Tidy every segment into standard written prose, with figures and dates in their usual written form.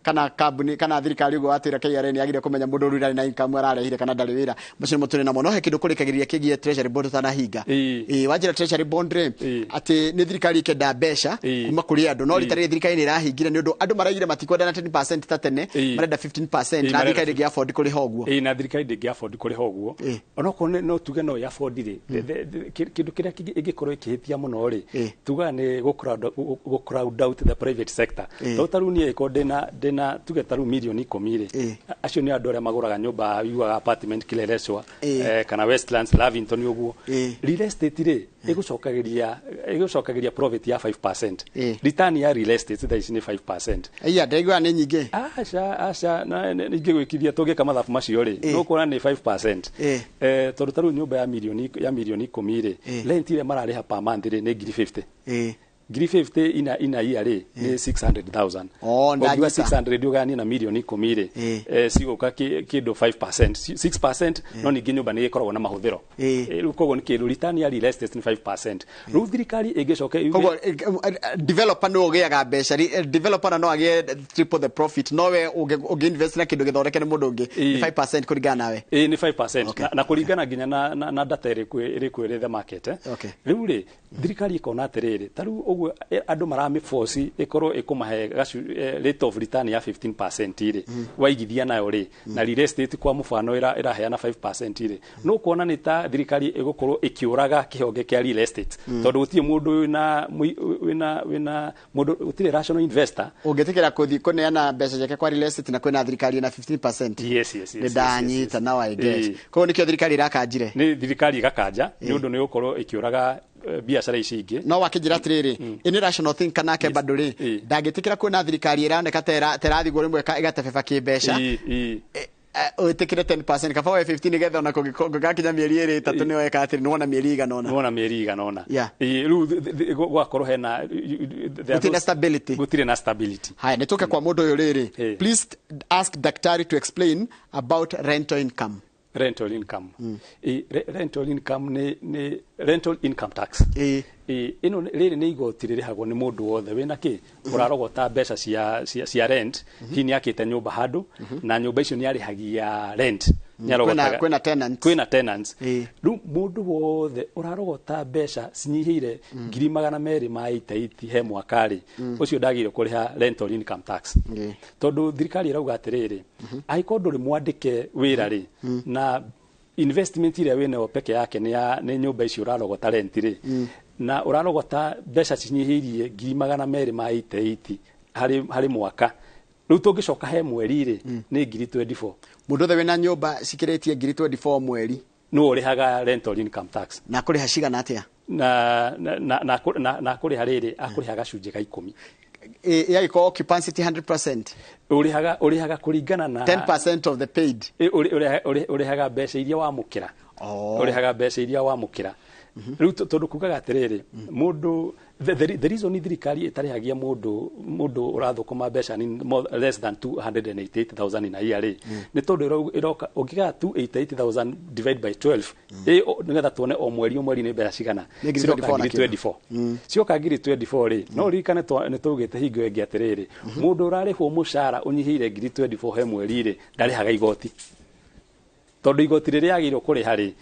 Kana kambuni kana thirikari ũguo watwĩra KRA nĩ yagire kũmenya mũndũ ũrĩa ũrarĩ na income ararehire kana ndarĩ wĩra. Macio nĩmo tũrĩ namo. No he kĩndũ kũrĩkagĩrĩria kĩgiĩ treasury bond ũtanahinga. Ĩĩ, wanjĩra treasury bond rĩ, atĩ nĩ thirikari ĩkenda mbeca kuma kũrĩ andũ, no rita rĩrĩ thirikari nĩ ĩrahingire nĩ ũndũ andũ maraigire matikwenda na 10% ta tene, marenda 15%, na marenda thirikari ndĩngĩ afford kũrĩha ũguo. Ĩĩ, na thirikari ndĩngĩ afford kũrĩha ũguo. Onokorwo no tuge no ĩ afford rĩ, kĩndũ kĩrĩa ĩngĩkorwo ĩkĩhĩtia mũno rĩ, tugaga nĩ gũ crowd out the private sector. Tondũ ta rĩu niĩ ĩkorwo ndĩna tuge ta rĩu mirioni 10 rĩ, acio nĩ andũ arĩa magũraga nyũmba yugaga apartment Kileleshwa, kana Westlands, Lavington ũguo. Real estate rĩ, ĩgũcokagĩria profit ya 5%. Return ya real estate thaa ici nĩ 5%. Iya, ndaigua nĩ nyingĩ. Aca, aca, na ingĩgwĩkithia tũngĩka mathabu macio rĩ, nũkuona nĩ 5%. Tondũ ta rĩu nyũmba ya mirioni 10 rĩ, rent ĩrĩa mararĩha per month rĩ nĩ ngiri 50. Ngiri 50 ina ia rĩ nĩ 600,000. Oh, Ũngiuga ndanyita. 600 ũgayanie na mirioni 10 rĩ, cigũka kĩndũ 5%, 6%, no ningĩ nyũmba nĩ ĩkoragwo na mahũthĩro. Rĩu koguo nĩ kĩndũ return ya real estate nĩ 5%. Rĩu thirikari ĩngĩcoka yuge Koguo developer nĩ ũgĩaga mbeca. Developer na no agĩe triple the profit, no we ũngĩ invest na kĩndũ gĩthondeke nĩ mũndũ ũngĩ nĩ 5% kũringana nawe. Ĩĩ, nĩ 5%. Na kũringana nginya na data ĩrĩkuo ĩrĩ the market, eh. Rĩu rĩ, thirikari ĩkona atĩrĩrĩ, ta rĩu ũguo andũ maramĩboci ĩkorwo ĩkũmahe rate of return ya 15% rĩ, waigithia nayo rĩ, na real estate kwa mũbano ĩraheana 5% rĩ, no kuona nĩ ta thirikari ĩgũkorwo ĩkĩũraga kĩhonge kĩa real estate, tondũ gũtirĩ mũndũ wĩna wĩna wĩna mũndũ, gũtirĩ rational investor ũngĩtĩkĩra kũthiĩ kũneana mbeca ciake kwa real estate na kwĩna thirikari ĩna 15%. Yes. Nĩ ndanyita. Now I get. Koguo nĩkĩo thirikari ĩrakanjire. Nĩ thirikari ĩgakanja nĩ ũndũ nĩ gũkorwo ĩkĩũraga biacara ici ingĩ. No wakĩnjĩra atĩrĩrĩ, ĩ nĩ rational think nake bado rĩ, ndangĩtĩkĩra kuona thirikari ĩroneka ta ĩrathiĩ guo rĩmwe ĩgatebeba kĩmbeca. Ĩĩ. Wĩtĩkĩre 10%, kaba we 15, nĩgetha ona kũngĩgakinya mĩeri 2 3 nĩ weka atĩrĩ, nĩwona mĩeri igana ũna. Nĩwona mĩeri igana ũna. Ĩĩ, rĩu gwakorwo hena there are Gũtirĩ na stability. Gũtirĩ na stability. Haya, nĩ tũke kwa mũndũ ũyũ rĩrĩ. Please ask daktari to explain about rental income. Rental income. Ĩ, rental income nĩ rental income tax. Ĩ, ĩno rĩrĩ nĩ igoti rĩrĩhagwo nĩ mũndũ wothe wĩna kĩ ũrarogota mbeca cia rent. Hihi nĩ akĩte nyũmba handũ na nyũmba icio nĩ arĩhagia rent. Nĩ arogotaga- Kwĩna tenants. Kwĩna tenants. Rĩu mũndũ wothe ũrarogota mbeca cinyihĩire ngiri magana merĩ ma 88 he mwaka rĩ, ũcio ndagĩrĩirwo kũrĩha rental income tax. Tondũ thirikari ĩrauga atĩrĩrĩ, angĩkorwo ndũrĩ mwandĩke wĩra rĩ, na investment ĩrĩa wĩnayo peke yake nĩ nyũmba icio ũrarogota rent rĩ, na ũrarogota mbeca cinyihĩirie ngiri magana merĩ ma 88 harĩ mwaka, rĩu tũngĩcoka he mweri rĩ, nĩ ngiri 24. Mũndũ wothe wĩna nyũmba cikĩrĩtie ngiri 24 mweri. Nĩwe ũrĩhaga rental income tax. Na kũrĩha cigana atĩa? Na kũrĩha rĩrĩ, akũrĩha gacunjĩ ga 10. Yagĩkorwo occupancy ti 100%? Ũrĩhaga kũringana na 10% of the paid. Ũrĩhaga mbeca iria wamũkĩra. Ũrĩhaga mbeca iria wamũkĩra rĩu, tondũ kugaga atĩrĩrĩ, mũndũ the reason thirikari ĩtarĩhagia mũndũ ũrathũkũma mbeca nini, less than 288,000 in a year rĩ, nĩ tondũ ĩroka ũngĩgaga 288,000 divide by 12, nĩgetha tuone o mweri o mweri nĩ mbeca cigana. Nĩ ngiri Ciroka 24 na ngiri kĩndũ. 24. Cioka ngiri 24 rĩ, no ũririkane nĩ twaugĩte hingo ĩngĩ atĩrĩrĩ, mũndũ ũrarĩhwo mũcara ũnyihĩire ngiri 24 he mweri rĩ, ndarĩhaga igoti, tondũ igoti rĩrĩa agĩrĩirwo kũrĩha rĩ,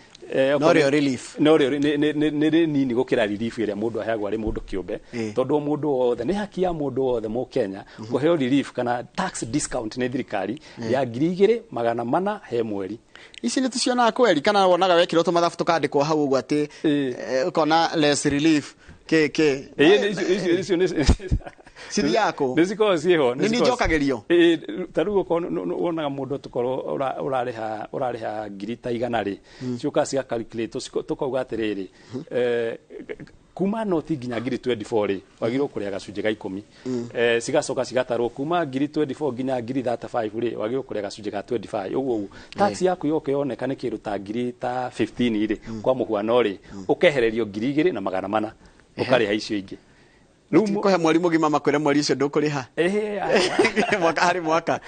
No rĩo relief. No rĩo nĩ rĩnini gũkĩra relief ĩrĩa mũndũ aheagwo arĩ mũndũ kĩũmbe. Tondũ o mũndũ wothe nĩ haki ya mũndũ wothe mũkenya kũheo relief kana tax discount nĩ thirikari ya 2400 he mweri. Ici nĩ tũcionaga kweri, kana wonaga wekĩrwo tũmathabu tũkandĩkwo hau ũguo atĩ ũkona less relief kĩ kĩ? Ĩĩ, icio Cithiaga kũ? Nĩ cikoragwo ciĩho. Nĩ niĩ njokagĩrio? Ĩĩ, ta rĩu okorwo wonaga mũndũ tũkorwo ũrarĩha ngiri ta 100 rĩ, ciũkaga cigacalculate, tũkauga atĩrĩrĩ, kuma noti nginya ngiri 24 rĩ, wagĩrĩirwo kũrĩha gacunjĩ ga 10. Cigacoka cigatarwo kuma ngiri 24 nginya ngiri 35 rĩ, wagĩrĩirwo kũrĩha gacunjĩ ga 25, ũguo ũguo. Tax yaku yoka yoneka nĩ kĩndũ ta ngiri ta 15 rĩ, kwa mũhuano rĩ, ũkehererio 2400, ũkarĩha icio ingĩ. Rĩu kũhe mweri mũgima makwĩre mweri ũcio ndũkũrĩha. Mwaka harĩ mwaka.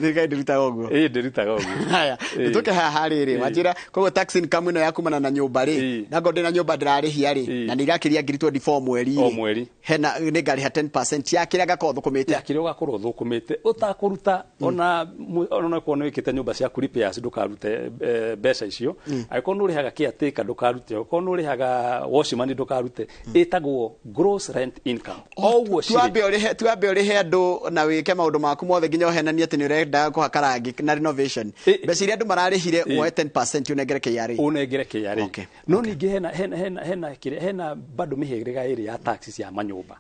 Thirikari ndĩrutaga ũguo. Ndĩrutaga ũguo. Haya, tũke haha rĩrĩ, wanjĩra koguo tax income ĩno ya kumana na nyũmba rĩ, na ngorwo ndĩna nyũmba ndĩrarĩhia rĩ, na nĩ irakĩria ngiri 24 mweri rĩ. O mweri. Hena nĩ ngarĩha 10% ya kĩrĩa ngakorwo thũkũmĩte. Ya kĩrĩa ũgakorwo thũkũmĩte ũtakũruta ona onakorwo nĩ wĩkĩte nyũmba ciaku repairs ndũkarute mbeca icio. Angĩkorwo nĩ ũrĩhaga caretaker ndũkarute, angĩkorwo nĩ ũrĩhaga watchman ndũkarute. Ĩtagwo gross rent income. Oguo tuambe ũrĩhe andũ na wĩke maũndũ maku mothe nginya ũhenanie atĩ nĩ ũrenda kũhaka rangi na renovation. Mbeca iria andũ mararĩhire woe 10% ũnengere KRA. Ũnengere KRA. No ningĩ hena bado mĩhĩrĩga ĩrĩ ya tax cia manyũmba.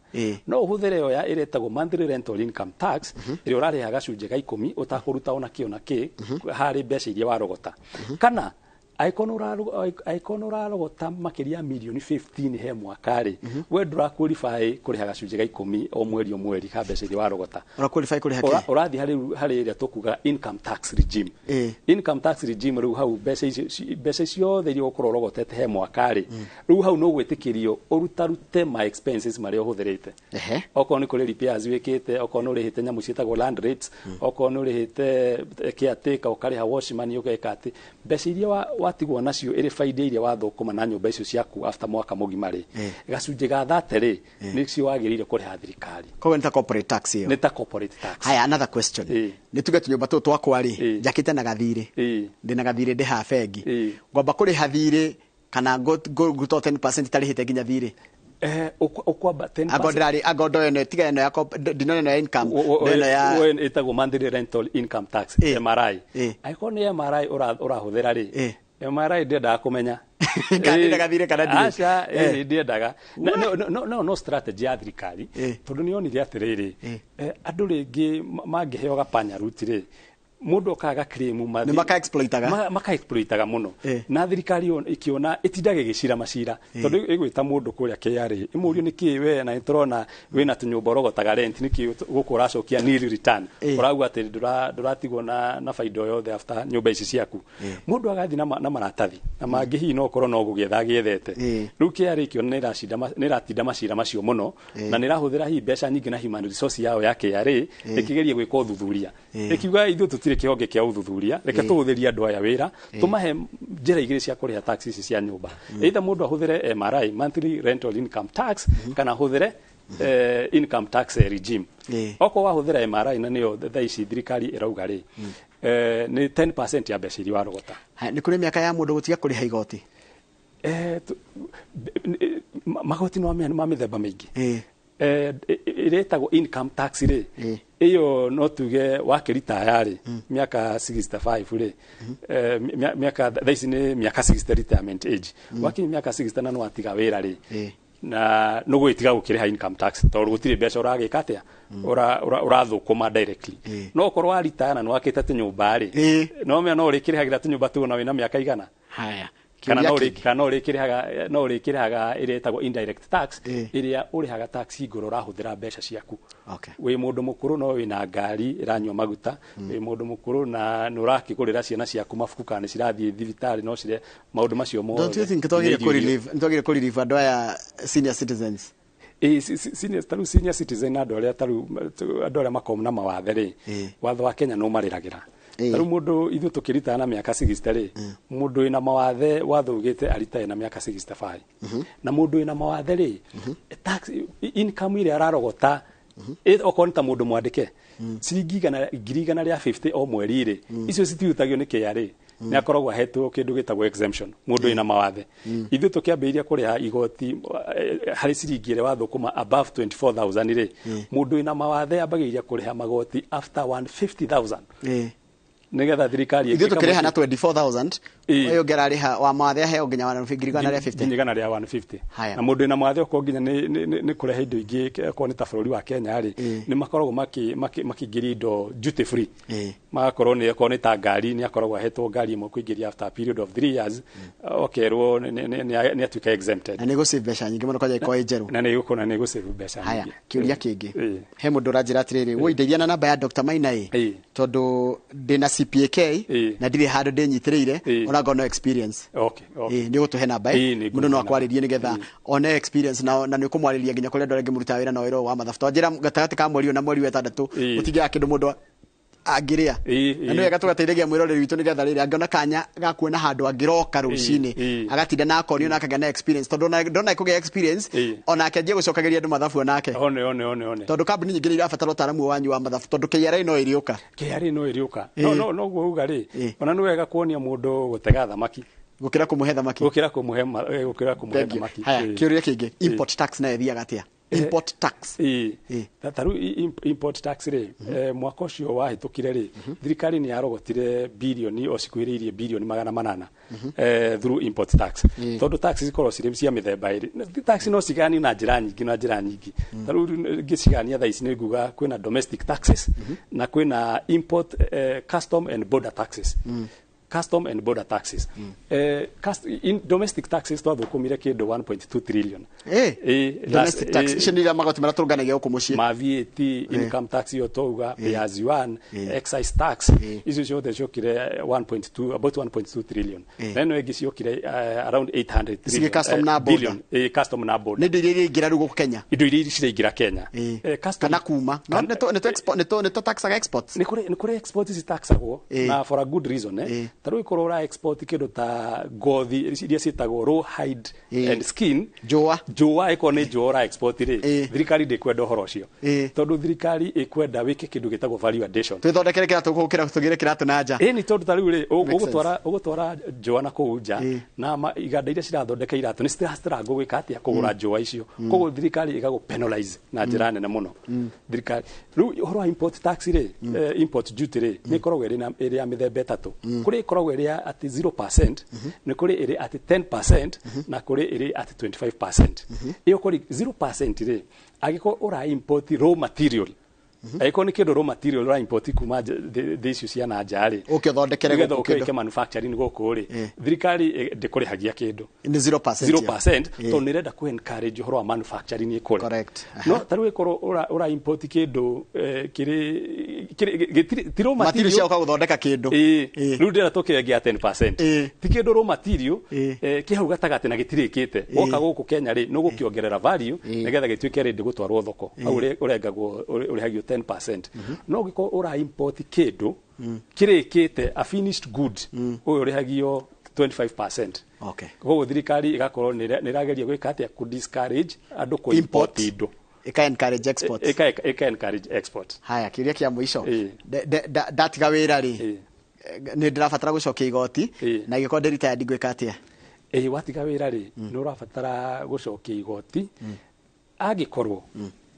No ũhũthĩre ĩyo ya ĩretagwo monthly rental income tax ĩrĩa ũrarĩha gacunjĩ ga 10 ũtakũruta ona kĩ ona kĩ harĩ mbeca iria warogota. Kana angĩkorwo nĩ ũrarogota makĩria mirioni 15 he mwaka rĩ, we ndũra qualify kũrĩha gacunjĩ ga 10 o mweri o mweri ka mbeca iria warogota. Ũra qualify kũrĩha kĩ? Ũrathiĩ harĩ ĩrĩa tũkuga income tax regime. Income tax regime rĩu hau mbeca ciothe iria ũgũkorwo ũrogotete he mwaka rĩ, rĩu hau no gwĩtĩkĩrio ũrutarute ma expenses marĩa ũhũthĩrĩte. Okorwo nĩ kũrĩ repairs wĩkĩte, okorwo nĩ ũrĩhĩte nyamũ ciĩtagwo land rates, okorwo nĩ ũrĩhĩte caretaker, ũkarĩha watchman, ũgeka atĩ mbeca iria watigwo nacio ĩrĩ baida iria wathũkũma na nyũmba icio ciaku after mwaka mũgima rĩ, gacunjĩ ga 30 rĩ, nĩcio wagĩrĩire kũrĩha thirikari. Koguo nĩ ta corporate tax ĩyo. Nĩ ta corporate tax. Haya, another question. Nĩ tuge tũnyũmba tũtũ twakwa rĩ, njakĩte na gathirĩ. Ndĩna gathirĩ ndĩhaga bengi. Ngwamba kũrĩha thirĩ kana ngũruta 10% itarĩhĩte nginya thirĩ? Ũkwamba 10%. Angorwo ndĩrarĩ, angorwo ndoyo ĩno, tiga ĩno ya ndinona ĩno ya income, ĩno ya ĩtagwo monthly rental income tax, MRI. Angĩkorwo nĩ MRI ũrahũthĩra rĩ, MRI ndĩendaga kũmenya. Kana ndĩna gathirĩ kana ndirĩ. Aca, ndĩendaga. No strategy ya thirikari, tondũ nĩ yonire atĩrĩrĩ, andũ rĩngĩ mangĩheo gapanya route rĩ, mũndũ okaga claim nĩ maka exploitaga. Maka exploitaga mũno. Na thirikari ĩkĩona ĩtindaga ĩgĩcira macira, tondũ ĩgwĩta mũndũ kũrĩa KRA, ĩmũrie nĩkĩ we na nĩtũrona wĩna tũnyũmba ũrogotaga rent, nĩkĩ gũkũ ũracokia nil return, ũrauga atĩ ndũratigwo na baida o yothe after nyũmba ici ciaku. Mũndũ agathiĩ na maratathi na mangĩ hihi no ũkorwo no gũgĩetha agĩethete. Rĩu KRA ĩkĩona nĩ ĩratinda macira macio mũno, na nĩ ĩrahũthĩra hihi mbeca nyingĩ na human resource yao ya KRA ĩkĩgeria gwĩka ũthuthuria, ĩkiuga ithuĩ tũtirĩ kĩhonge kĩa ũthuthuria, reke tũhũthĩrie andũ aya wĩra, tũmahe njĩra igĩrĩ cia kũrĩha tax ici cia nyũmba. Either mũndũ ahũthĩre MRI, monthly rental income tax, kana ahũthĩre income tax regime. Okorwo wahũthĩra MRI na nĩyo thaa ici thirikari ĩrauga rĩ, nĩ 10% ya mbeca iria warogota. Nĩ kũrĩ mĩaka ya mũndũ gũtiga kũrĩha igoti? Magoti no ma mĩthemba mĩingĩ. Ĩretagwo income tax rĩ, ĩyo no tuge wakĩritaya rĩ, mĩaka 65 rĩ, mĩaka thaa ici nĩ mĩaka 60 retirement age. Wakinya mĩaka 60 na nĩ watiga wĩra rĩ, na nĩ ũgũgĩtiga gũkĩrĩha income tax tondũ gũtirĩ mbeca ũragĩka atĩa, ũrathũkũma directly. No ũkorwo waritaya na nĩ wakĩte tũnyũmba rĩ, no menya no ũrĩkĩrĩhagĩra tũnyũmba tũu na wĩna mĩaka igana. Haya. Kana no ũrĩkĩrĩhaga ĩrĩa ĩtagwo indirect tax, ĩrĩa ũrĩhaga tax hingo ĩrĩa ũrahũthĩra mbeca ciaku. Wĩ mũndũ mũkũrũ no wĩna ngari ĩranyua maguta, wĩ mũndũ mũkũrũ na nĩ ũrakĩgũrĩra ciana ciaku mabuku kana nĩ cirathiĩ thibitarĩ, no cire maũndũ macio mothe. Don't you think nĩtwagĩrĩire kũ relieve andũ aya senior citizens? Tarĩu senior citizen na andũ arĩa tarĩu andũ arĩa makoragwo na mawathe rĩ, watho wa Kenya nĩ ũmarĩragĩra. Tarĩu mũndũ ithuĩ tũkĩritaya na mĩaka 60 rĩ, mũndũ wĩna mawathe watho ugĩte aritaye na mĩaka 65. Na mũndũ wĩna mawathe rĩ, tax income ĩrĩa ararogota, okorwo nĩ ta mũndũ mwandĩke, ciringi 150 o mweri rĩ, icio citirutagio nĩ KRA. Nĩ akoragwo ahetwo kĩndũ gĩtagwo exemption, mũndũ wĩna mawathe. Ithuĩ tũkĩambĩrĩria kũrĩha igoti harĩ ciringi ĩrĩa wathũkũma above 24,000 rĩ, mũndũ wĩna mawathe ambagĩrĩria kũrĩha magoti after 150,000. Nĩgetha thirikari ithuĩ tũkĩrĩha na 24,000, ũyũ ũngĩ ararĩha wa mawathe aheo nginya 150. Nginya 150. Na mũndũ wĩna mawathe okorwo nginya nĩ kũrehe indo ingĩ, okorwo nĩ ta bũrũri wa Kenya rĩ, nĩ makoragwo makĩingĩria indo duty free. Magakorwo nĩ okorwo nĩ ta ngari, nĩ akoragwo ahetwo ngari ĩmwe kũingĩria after a period of 3 years, okerwo nĩ atuĩka exempted. Na nĩ gũsave mbeca nyingĩ mũno kwanja ĩkorwo ĩ njerũ. Na nĩ gũsave mbeca nyingĩ. Haya, kĩũria kĩngĩ. He mũndũ ũranjĩra atĩrĩrĩ, woi ndeithia na namba ya Dr. Maina ĩ, tondũ ndĩna CPAK na ndirĩ handũ ndĩnyitĩrĩire, ona ngona experience. Okay. Nĩ ũgũtũhe namba. Ĩĩ, nĩ Mũndũ no ngũmũhe. akwarĩrie nĩgetha one experience na nĩ ũkũmwarĩria nginya kũrĩa andũ arĩa angĩ mũrutaga wĩra na wĩra ũyũ wa mathabu. Twanjĩra gatagatĩ ka mweri ũyũ na mweri wa ĩtandatũ gũtingĩaga kĩndũ mũndũ angĩrĩa. Na nĩ wega tũgateithagia mwĩroreri witũ nĩgetha rĩrĩ angĩona kanya ga kuona handũ angĩroka rũcinĩ, agatinda na akonio na akagĩa na experience, tondũ ona ndona kũgĩa experience, onake anjie gũcokagĩria andũ mathabu onake. One. Tondũ kambuni nyingĩ nĩ irabatara ũtaaramu wanyu wa mathabu, tondũ KRA no ĩrĩũka. KRA no ĩrĩũka. No noguo uga rĩ, ona nĩ wega kuonia mũndũ gũtega thamaki gũkĩra kũmũhe thamaki. Gũkĩra kũmũhe Thank you. thamaki. Haya, kĩũria kĩngĩ, import tax nayo ĩthiaga atĩa, import tax? Ta rĩu import tax rĩ, mwaka ũcio wahĩtũkire rĩ, thirikari nĩ yarogotire birioni o cikuhĩrĩirie birioni 800 through import tax, tondũ tax cikoragwo cirĩ cia mĩthemba ĩrĩ. Tax no cigayanio na njĩra nyingĩ. Ta rĩu ngĩcigania thaa ici nĩ nguga kwĩna domestic taxes na kwĩna import, custom and border taxes. Custom and border taxes, in domestic taxes twathũkũmire kĩndũ 1.2 trillion. Domestic tax icio nĩ iria magoti marĩa tũrũnganagia gũkũ mũciĩ. Ma VAT, income tax iyo twauga, pay as you earn, excise tax, icio ciothe ciokire 1.2, about 1.2 trillion. Na ĩno ĩngĩ ciokire around 800 trillion. Custom na border. Billion, custom na border. Nĩ indo iria iraingĩra rĩu gũkũ Kenya. Indo iria ciraingĩra Kenya. Custom Kana kuma. No nĩ tũ taxaga exports. Nĩ kũrĩ export citaxagwo na for a good reason. Ta rĩu ikorwo ũra export kĩndũ ta ngothi iria ciĩtagwo raw hide and skin. Njũa. Njũa, ĩkorwo nĩ njũa ũra export rĩ, thirikari ndĩkwenda ũhoro ũcio, tondũ thirikari ĩkwenda wĩke kĩndũ gĩtagwo value addition. Twĩthondekere kĩratũ gũkĩra tũgĩre kĩratũ na nja. Ĩni, tondũ ta rĩu rĩ, Makes ũgũtwara njũa na kũu nja, na iganda iria cirathondeka iratũ nĩ citirastruggle gwĩka atĩa kũgũra njũa icio. Koguo thirikari ĩgagũ penalize na njĩra nene mũno. Thirikari rĩu ũhoro wa import tax rĩ, import duty rĩ, nĩ ĩkoragwo ĩrĩ ya mĩthemba ĩtatũ. Kũrĩ ĩkoragwo ĩrĩ ya atĩ 0%, nĩ kũrĩ ĩrĩ atĩ 10%, na kũrĩ ĩrĩ atĩ 25%. Ĩyo kũrĩ 0% rĩ, angĩkorwo ũra import raw material, angĩkorwo nĩ kĩndũ raw material ũra import kuma thĩ icio cia na nja rĩ, Ũke ũthondekere nĩgetha gũkũ ũke kĩndũ. wĩke manufacturing gũkũ rĩ, thirikari ndĩkũrĩhagia kĩndũ. Nĩ 0%. 0%, tondũ nĩ ĩrenda kũ encourage ũhoro wa manufacturing ĩkũre. No ta rĩu ĩkorwo ũra import kĩndũ kĩrĩ gĩtirĩ ti raw material cia gũka gũthondeka kĩndũ. Rĩu ndĩrenda tũkĩengia 10%, ti kĩndũ raw material, kĩ hau gatagatĩ na gĩtirĩkĩte. Woka gũkũ Kenya rĩ, nĩ ũgũkĩongerera value nĩgetha gĩtuĩke ready gũtwarwo thoko. Hau ũrengagwo, ũrĩhagio 10%. No ũngĩkorwo ũra import kĩndũ kĩrĩkĩte, a finished good, ũyũ ũrĩhagio 25%. Koguo thirikari ĩgakorwo nĩ ĩrageria gwĩka atĩa? Kũ discourage andũ kũ import indo. Ĩka encourage export. Ĩka encourage export. Haya, kĩũria kĩa mũico. Ndatiga wĩra rĩ, nĩ ndĩrabatara gũcokia igoti, na ingĩkorwo ndĩ retired ngwĩka atĩa? Ĩĩ, watiga wĩra rĩ, nĩ ũrabatara gũcokia igoti angĩkorwo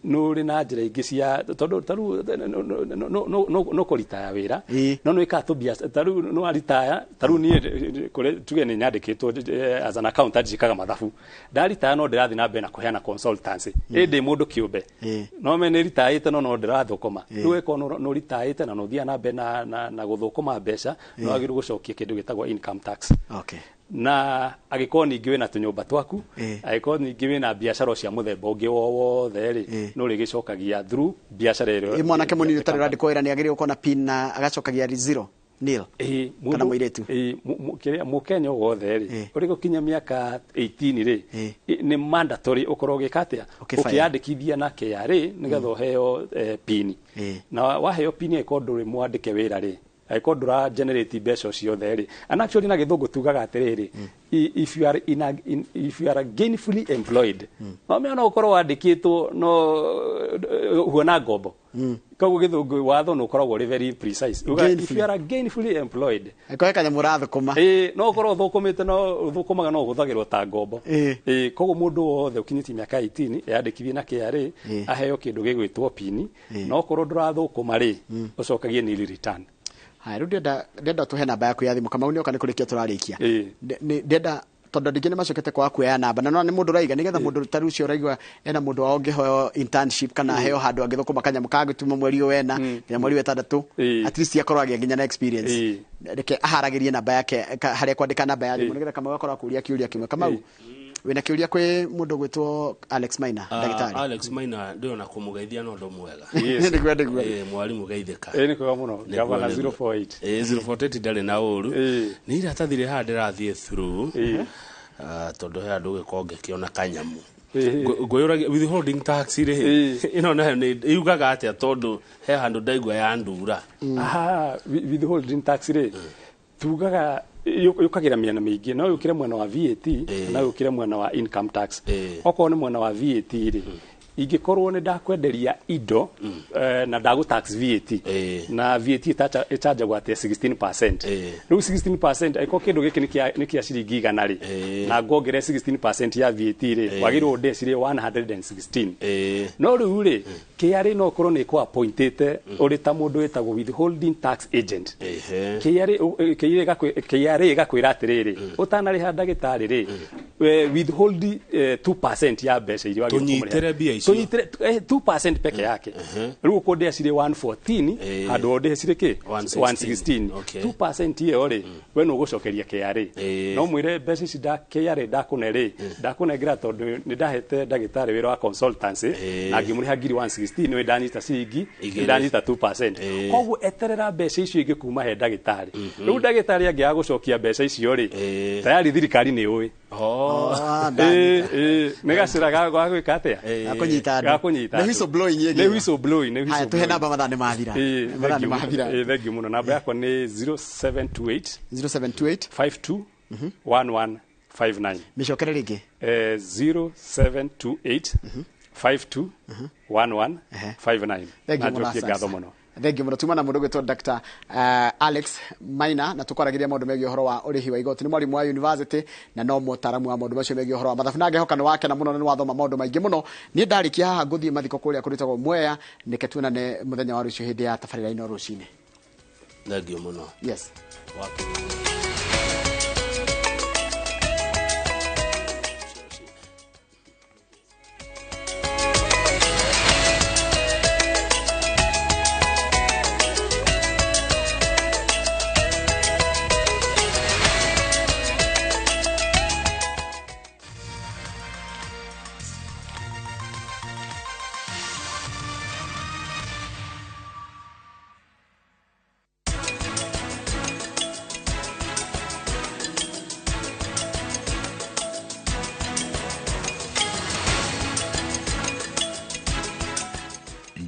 nĩ ũrĩ na njĩra ingĩ cia, tondũ ta rĩu no kũritaya wĩra, no nĩ wĩkaga tũbiacara. Ta rĩu nĩ waritaya, ta rĩu niĩ kũrĩ tuge nĩ nyandĩkĩtwo as an accountant, njĩkaga mathabu, ndaritaya no ndĩrathiĩ na mbere na kũheana consultancy, ĩ ndĩ mũndũ kĩũmbe, no me nĩ ritayĩte no ndĩrathũkũma. Rĩu ĩkorwo nĩ ũritayĩte na nĩ ũthiaga na mbere na gũthũkũma mbeca, nĩ wagĩrĩirwo gũcokia kĩndũ gĩtagwo income tax. Na angĩkorwo ningĩ wĩna tũnyũmba twaku, angĩkorwo ningĩ wĩna biacara cia mũthemba ũngĩ o wothe rĩ, nĩ ũrĩgĩcokagia through biacara ĩrĩa. Ĩ mwanake mũnini ũtarĩ ũrandĩkwo wĩra nĩ agĩrĩirwo gũkorwo na pin na agacokagia zero, nil? Kana mũirĩtu? Kĩrĩa mũkenya o wothe rĩ, ũrĩ gũkinya mĩaka 18 rĩ, nĩ mandatory ũkorwo ũgĩka atĩa? Ũkĩ-file. Ũkĩyandĩkithia na KRA nĩgetha ũheo pin. Na waheo pin, angĩkorwo ndũrĩ mwandĩke wĩra rĩ, angĩkorwo ndũra generate mbeca ciothe rĩ, and actually na gĩthũngũ tugaga atĩrĩrĩ, if you are gainfully employed, no menya no ũkorwo wandĩkĩtwo no huona ngombo. Koguo gĩthũngũ watho nĩ ũkoragwo ũrĩ very precise. Uga, if you are gainfully employed, Angĩkorwo he kanyamũ ũrathũkũma. Ĩĩ, no ũkorwo ũthũkũmĩte, no ũthũkũmaga no ũhũthagĩrwo ta ngombo. Ĩĩ, koguo mũndũ wothe ũkinyĩtie mĩaka 18 eyandĩkithie na KRA, aheo kĩndũ gĩgwĩtwo pini. No ũkorwo ndũrathũkũma rĩ, ũcokagie nil return. Haya, rĩu ndĩrenda tũhe namba yaku ya thimũ. Kamau nĩoka nĩ kũrĩkia tũrarĩkia. Ndĩrenda, tondũ andũ aingĩ nĩ macokete kwaga kuoya namba, na no nĩ mũndũ ũraiga nĩgetha mũndũ ta rĩu ũcio ũraigua ena mũndũ wao ũngĩheo internship kana aheo handũ angĩthũkũma kanyamũ kangĩtuma mweri ũyũ wena nginya mweri wa ĩtandatũ, at least akorwo agĩa nginya na experience. Reke aharagĩrie namba yake harĩa kwandĩka namba ya thimũ nĩgetha Kamau akorwo akũria kĩũria kĩmwe. Kamau. Wĩna kĩũria kwĩ mũndũ gwĩtwo Alex Maina, ndagĩtarĩ? Alex Maina ndĩrona kũmũgeithia no ũndũ mwega. Nĩguo nĩguo. Mwarimũ geithĩka. Nĩ kwega mũno. Gavana 048. 048 ndarĩ na ũru. Nĩ iratathi rĩ haha ndĩrathiĩ through. Tondũ he andũ gĩkorwo ngĩkĩona kanyamu. Ngwĩyũragia withholding tax rĩ ĩno nayo nĩ yugaga atĩa tondũ he handũ ndaigua ya ndura. Withholding tax rĩ tugaga yukagira miena mingi no yukire mwena wa VAT na yukire mwena wa income tax. Okorwo ni mwena wa VAT ri ingikorwo ni ndakwenderia indo na ndagu tax VAT na VAT ĩchanjagwo atĩ 16%. Rĩu 16% aiko kindu giki ni kia ciringi igana ri na ngongere 16% ya VAT ri wagirwo ndecirie 116. No rĩu ri KRA no korwo ni ko appointete uri ta mundu witagwo withholding tax agent. KRA igakwira atiriri utanariha ndagitari ri withhold 2% ya mbeca iria wagirwo tunyitere mbia icio tunyitere 2% peke yake. Riu ukundia cire 114 handu ndecire ki 116. 2% iyo ri we no gucokeria KRA no mwire mbeca ici nda KRA ndakune ri ndakunengera tondu ni ndahete ndagitari wira wa consultancy na ngimuriha ngiri 116 ni ndanyita ciringi ndanyita 2%. Koguo eterera mbeca icio ingi kuma he ndagitari. Riu ndagitari angiaga gucokia mbeca icio ri tayari thirikari ni ui. Nĩ gacĩra ga gwĩka atĩa? Gakunyita andũ. Nĩ whistle blowing ĩngĩ. Nĩ whistle blowing, nĩ whistle. Haya, tuhe namba mathaa nĩ mathira. Mathaa nĩ mathira. Thank you mũno. Namba yakwa nĩ 0728 0728 52 1159. Mĩcokere rĩngĩ. 0728 52 1159. Thank you mũno. Ngatho mũno. Thank you mũno. Tuma na mũndũ gwĩtwo Dr. Alex Maina na tũkwaragĩria maũndũ megiĩ ũhoro wa ũrĩhi wa igoti. Nĩ mwarimũ wa university na no mũtaaramu wa maũndũ macio megiĩ ũhoro wa mathabu. Na ngehoka nĩ wakena mũno na nĩ wathoma maũndũ maingĩ mũno. Niĩ ndarĩkia haha ngũthiĩ mathiko kũrĩa kũrĩtagwo Mwea, nĩke tuonane mũthenya wa rũciũ hĩndĩ ya tabarĩra ĩno rũcinĩ. Thank you mũno. Yes.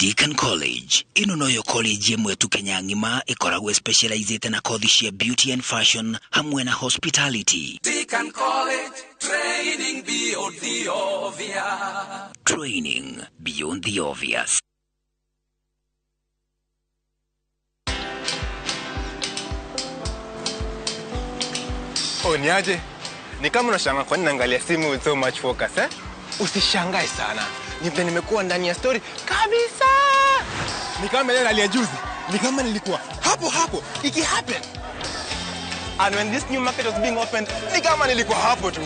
Deacon College ino noyo college ĩmwe tu Kenya ng'ima ĩkoragwo specialized na kothi cia beauty and fashion hamwe na hospitality. Deacon College, training beyond the obvious. Training beyond the obvious. Oh, niaje? Ni kama unashangaa kwa nini naangalia simu with so much focus, eh? Usishangae sana. Ni vile nimekuwa ndani ya story kabisa. Ni kama ile ya juzi. Ni kama nilikuwa hapo hapo iki happen. And when this new market was being opened, ni kama nilikuwa hapo tu.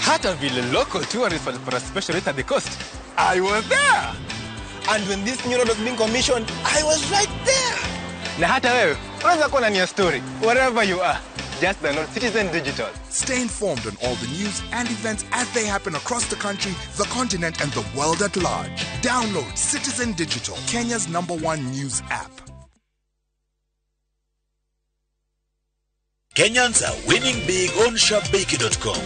Hata vile local tourists walipata special rate at the coast, I was there. And when this new road was being commissioned, I was right there. Na hata wewe unaweza kuwa ndani ya story wherever you are. Just download Citizen Digital. Stay informed on all the news and events as they happen across the country, the continent, and the world at large. Download Citizen Digital, Kenya's #1 news app. Kenyans are winning big on Shabiki.com.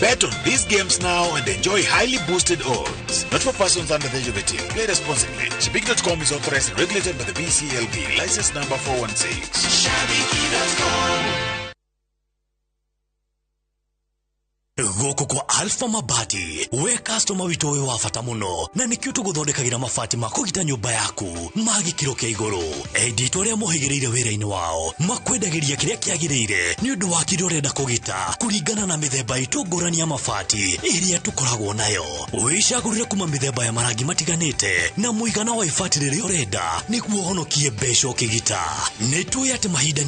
Bet on these games now and enjoy highly boosted odds. Not for persons under the age of 18. Play responsibly. Shabiki.com is authorized and regulated by the BCLB. License number 416. Shabiki.com. Gũkũ kwa Alpha Mabati we customer witũ wĩ wa bata mũno na nĩkĩo tũgũthondekagĩra mabati ma kũgita nyũmba yaku ma gĩkĩro kĩa igũrũ. Endi arĩa mohĩgĩrĩire wĩra-inĩ wao makwendagĩria kĩrĩa kĩagĩrĩire nĩ ũndũ wa kĩrĩa ũrenda kũgita kũringana na mĩthemba itũ ngũrani ya mabati ĩrĩa tũkoragwo nayo. Wĩcagũrĩre kuma mĩthemba ya marangi matiganĩte na mũigana wa ibati rĩrĩa ũrenda nĩguo ũhonokie mbeca ũkĩgita. Nĩ tũĩ atĩ mahinda nĩ